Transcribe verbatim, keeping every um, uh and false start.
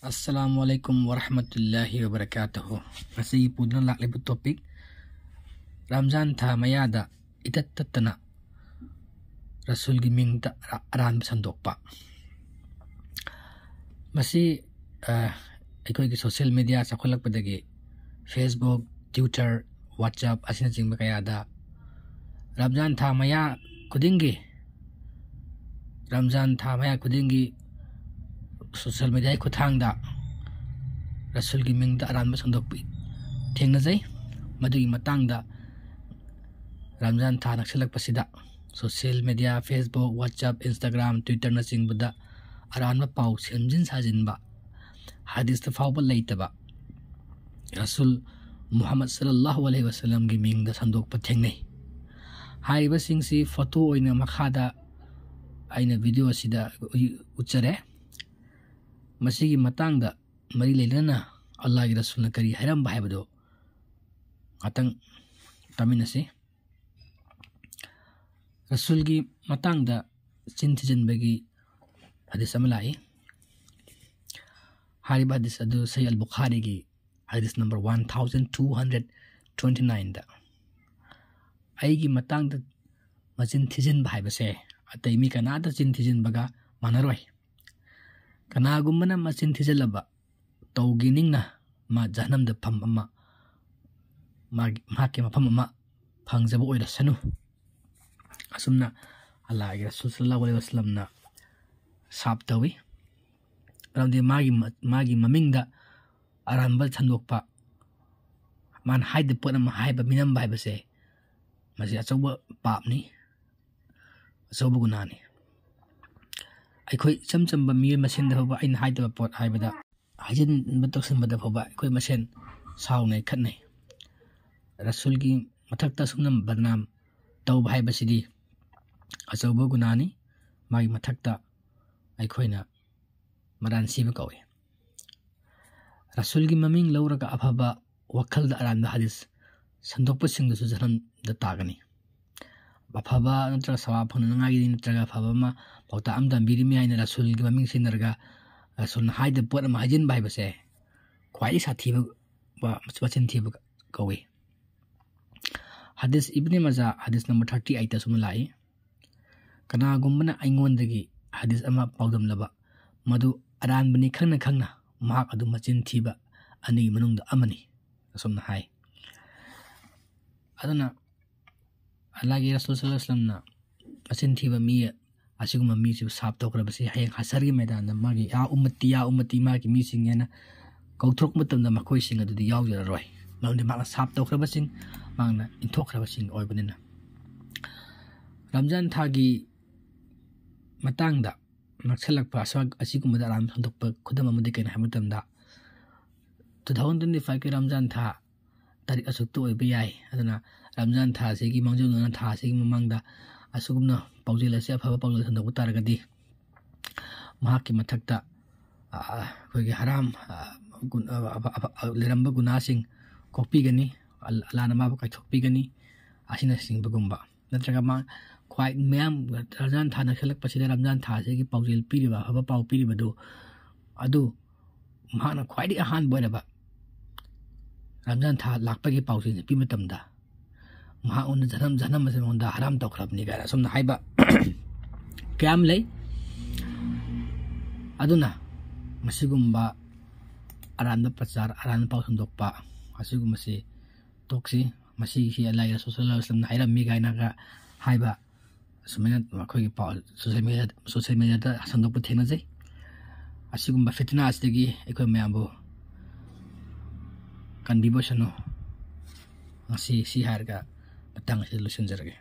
ꯑꯁꯂꯥꯃꯨ ꯑꯂꯥꯏꯀꯨꯝ ꯋꯔꯍꯃꯇꯨꯜꯂꯥꯍꯤ ꯋꯕꯔꯀꯥꯇꯨꯍꯨ꯫ ꯉꯁꯤꯒꯤ ꯄꯨꯗꯨꯅ ꯂꯥꯛꯂꯤꯕ ꯇꯣꯄꯤꯛ, ꯔꯝꯖꯥꯟ ꯊꯥ ꯃꯌꯥꯗ ꯏꯇꯠ ꯇꯠꯇꯅ ꯔꯁꯨꯜꯒꯤ ꯃꯤꯡꯗ ꯑꯔꯥ-, ꯑꯔꯥꯟꯕ ꯁꯟꯗꯣꯛꯄ꯫ ꯃꯁꯤ, ꯑ, ꯑꯩꯈꯣꯏꯒꯤ ꯁꯣꯁꯤꯌꯦꯜ ꯃꯦꯗꯤꯌꯥ ꯆꯥꯎꯈꯠꯂꯛꯄꯗꯒꯤ Facebook, Twitter, WhatsApp ꯑꯁꯤꯅꯆꯤꯡꯕ ꯀꯌꯥꯗ ꯔꯝꯖꯥꯟ ꯊꯥ ꯃꯌꯥ ꯈꯨꯗꯤꯡꯒꯤ, ꯔꯝꯖꯥꯟ ꯊꯥ ꯃꯌꯥ ꯈꯨꯗꯤꯡꯒꯤ ꯁꯣꯁꯤꯌꯦꯜ ꯃꯦꯗꯤꯌꯥꯒꯤ ꯈꯨꯠꯊꯥꯡꯗ ꯔꯁꯨꯜꯒꯤ ꯃꯤꯡꯗ ꯑꯔꯥꯟꯕ ꯁꯟꯗꯣꯛꯄꯤ ꯊꯦꯡꯅꯖꯩ꯫ ꯃꯗꯨꯒꯤ ꯃꯇꯥꯡꯗ ꯔꯝꯖꯥꯟ ꯊꯥ ꯅꯛꯁꯤꯜꯂꯛꯄꯁꯤꯗ social media, Facebook, WhatsApp, Instagram, Twitterꯅꯆꯤꯡꯕꯗ ꯑꯔꯥꯟꯕ ꯄꯥꯎ ꯁꯦꯝꯖꯤꯟ ꯁꯥꯖꯤꯟꯕ, ꯍꯗꯤꯁꯇ ꯐꯥꯎꯕ ꯂꯩꯇꯕ ꯔꯁꯨꯜ ꯃꯨꯍꯝꯃꯗ ꯁꯜꯂꯜꯂꯥꯍꯨ ꯑꯂꯩꯍꯤ ꯋꯁꯜꯂꯝꯒꯤ ꯃꯤꯡꯗ ꯁꯟꯗꯣꯛꯄ ꯊꯦꯡꯅꯩ꯫ ꯍꯥꯏꯔꯤꯕꯁꯤꯡꯁꯤ ꯐꯣꯇꯣ ꯑꯣꯏꯅ ꯃꯈꯥꯗ ꯑꯩꯅ ꯚꯤꯗꯤꯑꯣ ꯑꯁꯤꯗ ꯎ-, ꯎꯠꯆꯔꯦ꯫ ꯃꯁꯤꯒꯤ ꯃꯇꯥꯡꯗ ꯃꯔꯤ ꯂꯩꯅꯅ ꯑꯜꯂꯥꯍꯒꯤ ꯔꯁꯨꯜꯅ ꯀꯔꯤ ꯍꯥꯏꯔꯝꯕ ꯍꯥꯏꯕꯗꯨ ꯉꯥꯛꯇꯪ ꯇꯥꯃꯤꯟꯅꯁꯤ꯫ ꯔꯁꯨꯜꯒꯤ ꯃꯇꯥꯡꯗ ꯆꯤꯟ ꯊꯤꯖꯤꯟꯕꯒꯤ ꯍꯗꯤꯁ ꯑꯃ ꯂꯥꯛꯏ꯫ ꯍꯥꯏꯔꯤꯕ ꯍꯗꯤꯁ ꯑꯗꯨ ꯁꯍꯤ ꯑꯜ ꯕꯨꯈꯥꯔꯤꯒꯤ ꯍꯗꯤꯁ number one thousand two hundred twenty nineꯗ, "ꯑꯩꯒꯤ ꯃꯇꯥꯡꯗ ꯃꯆꯤꯟ ꯊꯤꯖꯤꯟꯕ ꯍꯥꯏꯕꯁꯦ ꯑꯇꯩ ꯃꯤ ꯀꯅꯥꯗ ꯆꯤꯟ ꯊꯤꯖꯤꯟꯕꯒ ꯃꯥꯟꯅꯔꯣꯏ꯫ ꯀꯅꯥꯒꯨꯝꯕꯅ ꯃꯆꯤꯟ ꯊꯤꯖꯤꯜꯂꯕ, ꯇꯧꯒꯦ ꯅꯤꯡꯅ ꯃꯥ ꯖꯍꯟꯅꯝꯗ ꯐꯝ ꯑꯃ, ꯃꯥꯒꯤ, ꯃꯍꯥꯛꯀꯤ ꯃꯐꯝ ꯑꯃ ꯐꯪꯖꯕ ꯑꯣꯏꯔꯁꯅꯨ"꯫ ꯑꯁꯨꯝꯅ ꯑꯜꯂꯥꯍꯒꯤ ꯔꯁꯨꯜ ꯁꯜꯂꯜꯂꯥꯍꯨ ꯑꯂꯩꯍꯤ ꯋꯁꯜꯂꯝꯅ ꯁꯥꯞ ꯇꯧꯏ꯫ ꯃꯔꯝꯗꯤ ꯃꯥꯒꯤ ꯃ-, ꯃꯥꯒꯤ ꯃꯃꯤꯡꯗ ꯑꯔꯥꯟꯕ ꯁꯟꯗꯣꯛꯄ, ꯃꯥꯅ ꯍꯥꯏꯗꯕ ꯄꯣꯠ ꯑꯃ ꯍꯥꯏꯕ, ꯃꯤꯅꯝꯕ ꯍꯥꯏꯕꯁꯦ, ꯃꯁꯤ ꯑꯆꯧꯕ ꯄꯥꯞꯅꯤ, ꯑꯆꯧꯕ ꯒꯨꯅꯥꯅꯤ꯫ ꯑꯩꯈꯣꯏ ꯏꯆꯝ ꯆꯝꯕ ꯃꯤꯑꯣꯏ ꯃꯁꯦꯟꯗ ꯐꯥꯎꯕ ꯑꯩꯅ ꯍꯥꯏꯗꯕ ꯄꯣꯠ ꯍꯥꯏꯕꯗ, ꯍꯥꯏꯖꯤꯟꯕ ꯇꯧꯁꯤꯟꯕꯗ ꯐꯥꯎꯕ ꯑꯩꯈꯣꯏ ꯃꯁꯦꯟ ꯁꯥꯎꯅꯩ, ꯈꯠꯅꯩ꯫ ꯔꯁꯨꯜꯒꯤ ꯃꯊꯛꯇ ꯑꯁꯨꯝꯅ ꯕꯗꯅꯥꯝ ꯇꯧꯕ ꯍꯥꯏꯕꯁꯤꯗꯤ ꯑꯆꯧꯕ ꯒꯨꯅꯥꯅꯤ꯫ ꯃꯥꯒꯤ ꯃꯊꯛꯇ ꯑꯩꯈꯣꯏꯅ ꯃꯔꯥꯟ ꯁꯤꯕ ꯀꯧꯏ꯫ ꯔꯁꯨꯜꯒꯤ ꯃꯃꯤꯡ ꯂꯧꯔꯒ ꯑꯐꯕ ꯋꯥꯈꯜꯗ ꯑꯔꯥꯟꯕ ꯍꯗꯤꯁ ꯁꯟꯗꯣꯛꯄꯁꯤꯡꯗꯨꯁꯨ ꯖꯍꯟꯅꯝꯗ ꯇꯥꯒꯅꯤ꯫ ꯑꯐꯕ ꯅꯠꯇ꯭ꯔꯒ ꯁꯋꯥꯕ ꯐꯪꯅꯅꯉꯥꯏꯒꯤ ꯅꯠꯇ꯭ꯔꯒ ꯑꯐꯕ ꯑꯃ ꯄꯥꯎꯇꯥꯛ ꯑꯃ ꯇꯝꯕꯤꯔꯤꯃꯤ ꯍꯥꯏꯅ ꯔꯁꯨꯜꯒꯤ ꯃꯃꯤꯡ ꯁꯤꯖꯤꯟꯅꯔꯒ ꯑꯁꯨꯝꯅ ꯍꯥꯏꯗꯕ ꯄꯣꯠ ꯑꯃ ꯍꯥꯏꯖꯤꯟꯕ ꯍꯥꯏꯕꯁꯦ ꯈ꯭ꯋꯥꯏꯗꯒꯤ ꯁꯥꯊꯤꯕ ꯃꯆꯤꯟ ꯊꯤꯕ ꯀꯧꯏ꯫ ꯍꯗꯤꯁ ꯏꯕꯅꯤ ꯃꯖꯥ, ꯍꯗꯤꯁ ꯅꯝꯕꯔ ꯊꯥꯔꯇꯤ ꯑꯩꯠꯇ ꯑꯁꯨꯝꯅ ꯂꯥꯛꯏ, "ꯀꯅꯥꯒꯨꯝꯕꯅ ꯑꯩꯉꯣꯟꯗꯒꯤ ꯍꯗꯤꯁ ꯑꯃ ꯄꯥꯎꯗꯝꯂꯕ, ꯃꯗꯨ ꯑꯔꯥꯟꯕꯅꯤ ꯈꯪꯅ ꯈꯪꯅ ꯃꯍꯥꯛ ꯑꯗꯨ ꯃꯆꯤꯟ ꯊꯤꯕ ꯑꯅꯤꯒꯤ ꯃꯅꯨꯡꯗ ꯑꯃꯅꯤ," ꯑꯁꯨꯝꯅ ꯍꯥꯏ꯫ ꯑꯗꯨꯅ ꯑꯜꯂꯥꯍꯒꯤ ꯔꯁꯨꯜ ꯁꯜꯂꯜꯂꯥꯍꯨ ꯑꯂꯩꯍꯤ ꯋꯁꯜꯂꯝꯅ ꯃꯆꯤꯟ ꯊꯤꯕ ꯃꯤ ꯑꯁꯤꯒꯨꯝꯕ ꯃꯤꯁꯤꯕꯨ ꯁꯥꯞ ꯇꯧꯈ꯭ꯔꯕꯁꯤ ꯍꯌꯦꯡ ꯍꯁꯔꯒꯤ ꯃꯩꯗꯥꯟꯗ ꯃꯥꯒꯤ "ꯌꯥ ꯎꯝꯃꯇꯤ, ꯌꯥ ꯎꯝꯃꯇꯤ", ꯃꯥꯒꯤ ꯃꯤꯁꯤꯡ ꯍꯥꯏꯅ ꯀꯧꯊꯣꯔꯛꯄ ꯃꯇꯝꯗ ꯃꯈꯣꯏꯁꯤꯡ ꯑꯗꯨꯗꯤ ꯌꯥꯎꯖꯔꯔꯣꯏ꯫ ꯃꯔꯝꯗꯤ ꯃꯥꯅ ꯁꯥꯞ ꯇꯧꯈ꯭ꯔꯕꯁꯤꯡ, ꯃꯥꯅ ꯏꯟꯊꯣꯛꯈ꯭ꯔꯕꯁꯤꯡ ꯑꯣꯏꯕꯅꯤꯅ꯫ ꯔꯝꯖꯥꯟ ꯊꯥꯒꯤ ꯃꯇꯥꯡꯗ ꯅꯛꯁꯜꯂꯛꯄ ꯑꯁꯤꯒꯨꯝꯕꯗ ꯑꯔꯥꯟꯕ ꯁꯟꯗꯣꯛꯄ ꯈꯨꯗꯝ ꯑꯃꯗꯤ ꯀꯩꯅꯣ ꯍꯥꯏꯕ ꯃꯇꯝꯗ, ꯇꯨ ꯊꯥꯎꯖꯟ ꯇ꯭ꯋꯦꯟꯇꯤ ꯐꯥꯏꯚꯀꯤ ꯔꯝꯖꯥꯟ ꯊꯥ ꯇꯥꯔꯤꯛ ꯑꯁꯨꯛꯇ ꯑꯣꯏꯕ ꯌꯥꯏ꯫ ꯑꯗꯨꯅ ꯔꯝꯖꯥꯟ ꯊꯥ ꯑꯁꯤꯒꯤ ꯃꯥꯡꯖꯧꯅꯅ ꯊꯥ ꯑꯁꯤꯒꯤ ꯃꯃꯥꯡꯗ ꯑꯁꯤꯒꯨꯝꯅ ꯄꯥꯎꯖꯦꯜ ꯑꯁꯤ, ꯑꯐꯕ ꯄꯥꯎꯖꯦꯜ ꯁꯟꯗꯣꯛꯄ ꯇꯥꯔꯒꯗꯤ, ꯃꯍꯥꯛꯀꯤ ꯃꯊꯛꯇ, ꯑ, ꯑꯩꯈꯣꯏꯒꯤ ꯍꯔꯥꯝ, ꯑ, ꯒꯨꯟ-, ꯑ, ꯑꯐ-, ꯑꯐ-, ꯑ, ꯂꯩꯔꯝꯕ ꯒꯨꯅꯥꯁꯤꯡ ꯀꯣꯛꯄꯤꯒꯅꯤ, ꯑꯜ-, ꯑꯜꯂꯥꯅ ꯃꯥꯕꯨ ꯀꯥꯏꯊꯣꯛꯄꯤꯒꯅꯤ, ꯑꯁꯤꯅꯆꯤꯡꯕꯒꯨꯝꯕ꯫ ꯅꯠꯇ꯭ꯔꯒ ꯃꯥ ꯈ꯭ꯋꯥꯏ ꯃꯌꯥꯝ ꯔꯝꯖꯥꯟ ꯊꯥ ꯅꯛꯁꯜꯂꯛꯄꯁꯤꯗ ꯔꯝꯖꯥꯟ ꯊꯥ ꯑꯁꯤꯒꯤ ꯄꯥꯎꯖꯦꯜ ꯄꯤꯔꯤꯕ, ꯑꯐꯕ ꯄꯥꯎ ꯄꯤꯔꯤꯕꯗꯨ, ꯑꯗꯨ ꯃꯍꯥꯛꯅ ꯈ꯭ꯋꯥꯏꯗꯒꯤ ꯑꯍꯥꯟꯕ ꯑꯣꯏꯔꯕ ꯔꯝꯖꯥꯟ ꯊꯥ ꯂꯥꯛꯄꯒꯤ ꯄꯥꯎꯖꯦꯜꯁꯦ ꯄꯤꯕ ꯃꯇꯝꯗ, ꯃꯍꯥꯛꯉꯣꯟꯗ ꯖꯍꯅꯝ, ꯖꯍꯅꯝ ꯑꯁꯤ ꯃꯉꯣꯟꯗ ꯍꯔꯥꯝ ꯇꯧꯈ꯭ꯔꯕꯅꯤ ꯀꯥꯏꯅ ꯑꯁꯨꯝꯅ ꯍꯥꯏꯕ ꯀꯌꯥꯝ ꯂꯩ꯫ ꯑꯗꯨꯅ ꯃꯁꯤꯒꯨꯝꯕ ꯑꯔꯥꯟꯕ ꯄ꯭ꯔꯆꯥꯔ, ꯑꯔꯥꯟꯕ ꯄꯥꯎ ꯁꯟꯗꯣꯛꯄ ꯑꯁꯤꯒꯨꯝꯕꯁꯤ ꯇꯣꯛꯁꯤ꯫ ꯃꯁꯤꯒꯤꯁꯤ ꯑꯜꯂꯥꯍꯒꯤ ꯔꯁꯨꯜ ꯁꯜꯂꯜꯂꯥꯍꯨ ꯑꯂꯩꯍꯤ ꯋꯁꯜꯂꯝꯅ ꯍꯥꯏꯔꯝꯃꯤ ꯀꯥꯏꯅꯒ ꯍꯥꯏꯕ ꯑꯁꯨꯃꯥꯏꯅ ꯑꯩꯈꯣꯏꯒꯤ ꯄꯥꯎ ꯁꯣꯁꯦꯜ ꯃꯦꯗꯤꯌꯥ, ꯁꯣꯁꯦꯜ ꯃꯦꯗꯤꯌꯥꯗ ꯁꯟꯗꯣꯛꯄ ꯊꯦꯡꯅꯖꯩ꯫ ꯑꯁꯤꯒꯨꯝꯕ ꯐꯤꯇꯅꯥ ꯑꯁꯤꯗꯒꯤ ꯑꯩꯈꯣꯏ ꯃꯌꯥꯝꯕꯨ ꯀꯟꯕꯤꯕ ꯑꯣꯏꯁꯅꯨ꯫ ꯉꯁꯤ ꯁꯤ ꯍꯥꯏꯔꯒ ꯃꯇꯥꯡ ꯑꯁꯤꯗ ꯂꯣꯏꯁꯤꯟꯖꯔꯒꯦ꯫